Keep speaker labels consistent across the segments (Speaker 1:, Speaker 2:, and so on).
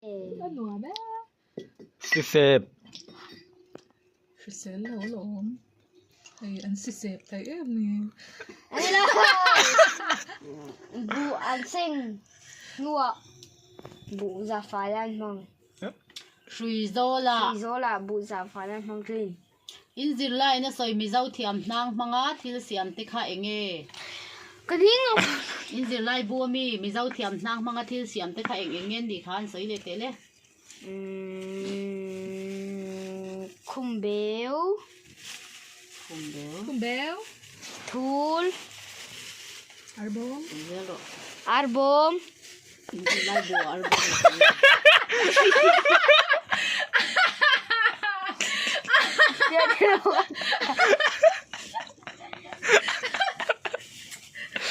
Speaker 1: A nuam e.
Speaker 2: Sisep.
Speaker 1: Hrisel lo lawm. Hei an sisep thei em ni.
Speaker 3: Buh an seng hnuah buh za fai an hmang.
Speaker 4: Hrui zawlah.
Speaker 3: Hrui zawlah buh za fai an hmang thin.
Speaker 4: In zirlaiin a sawi Mizo thiam hnang hmanga thil siam te kha eng nge?
Speaker 3: Ka ding lo.
Speaker 4: In zirlai bu ami Mizo thiam hnang hmanga thil siam te kha eng eng nge nih kha an sawi leh teh le?
Speaker 3: Khumbeu.
Speaker 4: Khumbeu.
Speaker 1: Khumbeu.
Speaker 3: Thul.
Speaker 1: Arbawm.
Speaker 3: Arbawm.
Speaker 4: In zirlai bu ah arbawm a sawi.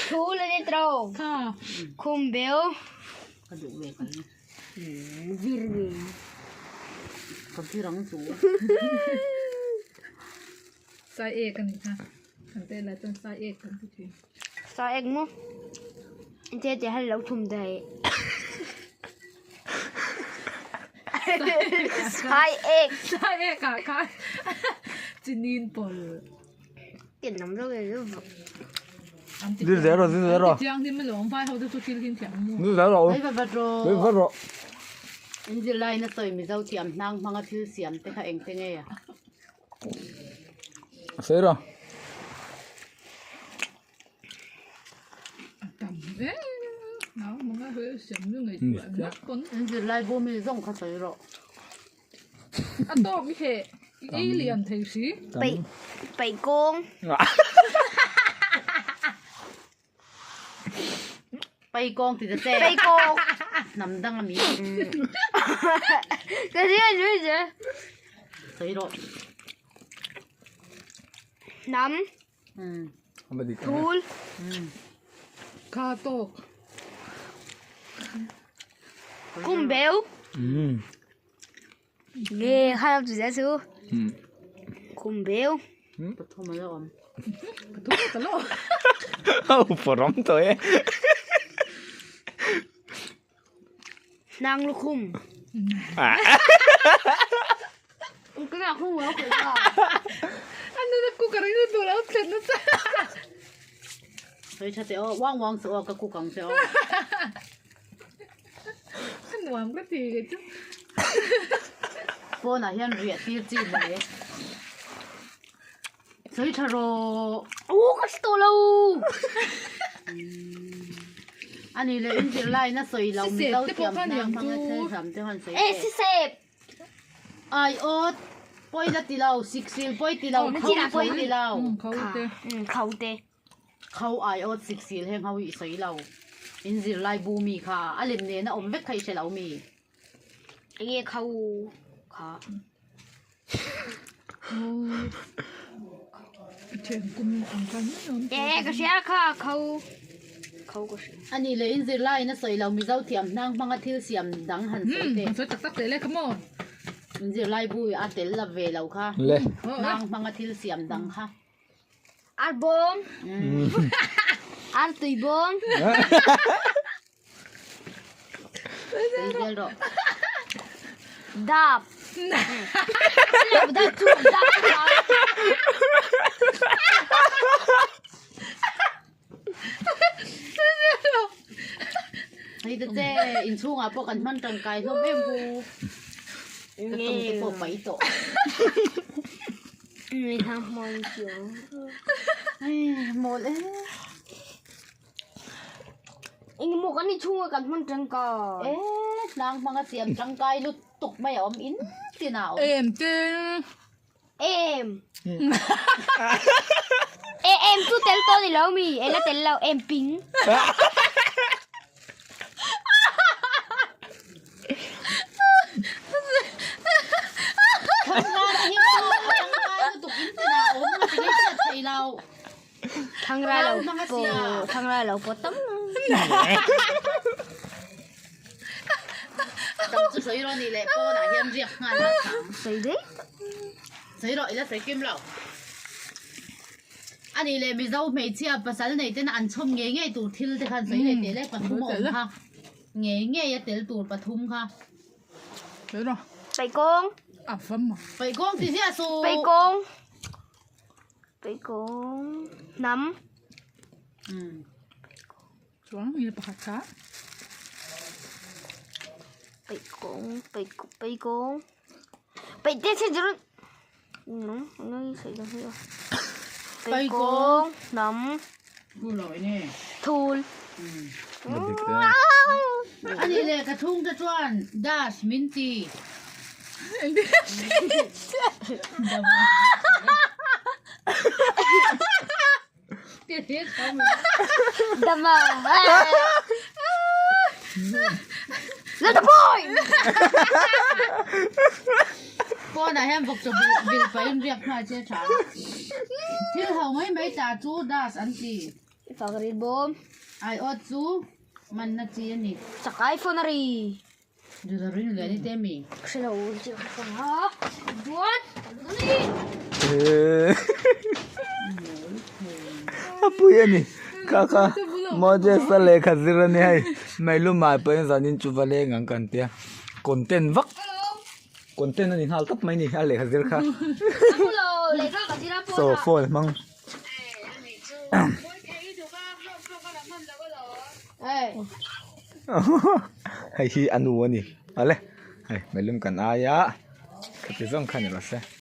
Speaker 3: Thul a ni tro. Khumbeu.
Speaker 4: Ka duh ve ka ni.
Speaker 3: Vir nge.
Speaker 4: Ka vir ang chu.
Speaker 1: Sai ek a ni kha. Kan te lai chuan sai ek kan ti thin.
Speaker 3: Sai ek maw? Che che han lo thum daih. Sai ek.
Speaker 1: Sai ek ah khan chinin pawlh.
Speaker 3: Tin awm zawk e chu.
Speaker 2: Zir zel rawh, zir zel rawh.
Speaker 1: Chiang hlim alawm vai ho te chu thil hin thiam maw.
Speaker 2: Zir zel rawh.
Speaker 4: Hei va vat rawh.
Speaker 2: Hei vat rawh.
Speaker 4: In zirlaiin a sawi Mizo thiam hnang hmanga thil siam te kha eng te nge a?
Speaker 2: Sawi rawh.
Speaker 1: A tam hle nau hmanga hei siam chu ngaihtuah ngawt pawn.
Speaker 4: In zirlai bu mi zawng kha sawi rawh.
Speaker 1: A tawk i heh i ei lian thei si.
Speaker 3: Paih paih kawng.
Speaker 4: Pai kawng ti ta che.
Speaker 3: Pai kawng.
Speaker 4: Hnam dang a mi.
Speaker 3: Ka hria zui che.
Speaker 4: Sawi rawh.
Speaker 3: Hnam. Thul.
Speaker 1: Kha tawk.
Speaker 3: Kum beu. Nge kha lam chu zia chu. Kum beu.
Speaker 4: Pathum a la awm.
Speaker 1: Pathum a la awm.
Speaker 2: A upa ram tawh e.
Speaker 3: Nang lukhum. Ka nak hung lo khoi ka.
Speaker 1: An na ku ka ring tu lo thlen na cha.
Speaker 4: Soi tha te o wang wang chu o ka ku kang che o.
Speaker 1: A nuam ka ti ke chu.
Speaker 4: Phone ah hian riah tir chi mai. Sawi tha rawh.
Speaker 3: U ka hre tawh lo.
Speaker 4: Ani leh in zirlai na sawi lo mi lo thiam hnang hmang a thil hram te han sawi
Speaker 3: teh. E sisep.
Speaker 4: Ai awt pawi la ti lo siksil pawi ti lo kho pawi ti lo.
Speaker 1: Kho te.
Speaker 3: Kho te.
Speaker 4: Kho ai awt siksil heng ho hi i sawi lo. In zirlai bu mi kha a lem nen a awm vek kha i hre lo mi.
Speaker 3: Enge kho kha. E ka hria kha kho kho ka hria.
Speaker 4: Ani leh in zirlai in a sawi lo Mizo thiam hnang hmanga thil siam dang han sawi teh.
Speaker 1: Han sawi tak tak teh le come on.
Speaker 4: In zirlai bu a tel la ve lo kha.
Speaker 2: Le.
Speaker 4: Hnang hmanga thil siam dang kha.
Speaker 3: Ar bawm. Ar tui bawm.
Speaker 4: Zel rawh.
Speaker 3: Dap. Dap chu dap chu.
Speaker 4: Hei te che inchhungah pawh kan hman tangkai hlawm em pu. Ka tawng te pawh pai tawh.
Speaker 3: Nui hang hmawng chiang.
Speaker 4: Ai mawl e.
Speaker 3: Engemaw kan inchhungah kan hman tangkai.
Speaker 4: E hnang hmanga siam tangkai lutuk mai a awm in tin a awm.
Speaker 1: Em te.
Speaker 3: Em. E em chu tel tawh ni lo mi e la tel lo em ping.
Speaker 4: Thangrai hi tangkai lutuk in tin a awm a ti ngei hriat thei lo.
Speaker 3: Thangrai lo pawh thangrai lo pawh tam
Speaker 4: Tam chu sawi rawh ni leh pawnah hian riak nghal a chang.
Speaker 3: Sawi daih.
Speaker 4: Sawi rawh ila sawi kim lo. Ani leh Mizo hmeichhia pasal nei tena an chhawm ngei ngei tur thil te khan sawi leh teh leh pathum a awm kha. Ngei ngei a tel tur pathum kha.
Speaker 3: Paikawng.
Speaker 4: Paikawng ti ziah suh.
Speaker 3: Paikawng. Paikawng. Hnam. Paikawng. Paikawng. Paihte chhe zir Paikawng. Hnam. Thul.
Speaker 4: Ani leh ka chhungte chuan Das min ti.
Speaker 3: Dama. Let the boy.
Speaker 4: Pawnah hian vawk chaw vil vil pahin riak nghal che tha. Thil ho mai mai ta chu das an ti.
Speaker 3: Fakri bawm.
Speaker 4: Aiawt chu manna chi a ni.
Speaker 3: Chakai phone a ri.
Speaker 4: Dudarin leh ni te mi.
Speaker 3: Hrelo chi ka phone ha. Duat.
Speaker 2: A pui a ni. Kha kha Moses a lehkha zir a ni hei. Meilumai pawhin zanin chu va leng ang kan tia. Content vak. Content a ni nghal tawp mai ni a lehkha zir kha. Saw phone hmang. Hei hi a nu a ni. Awle hei meilum kan aia khati zawng kha ni rawh se.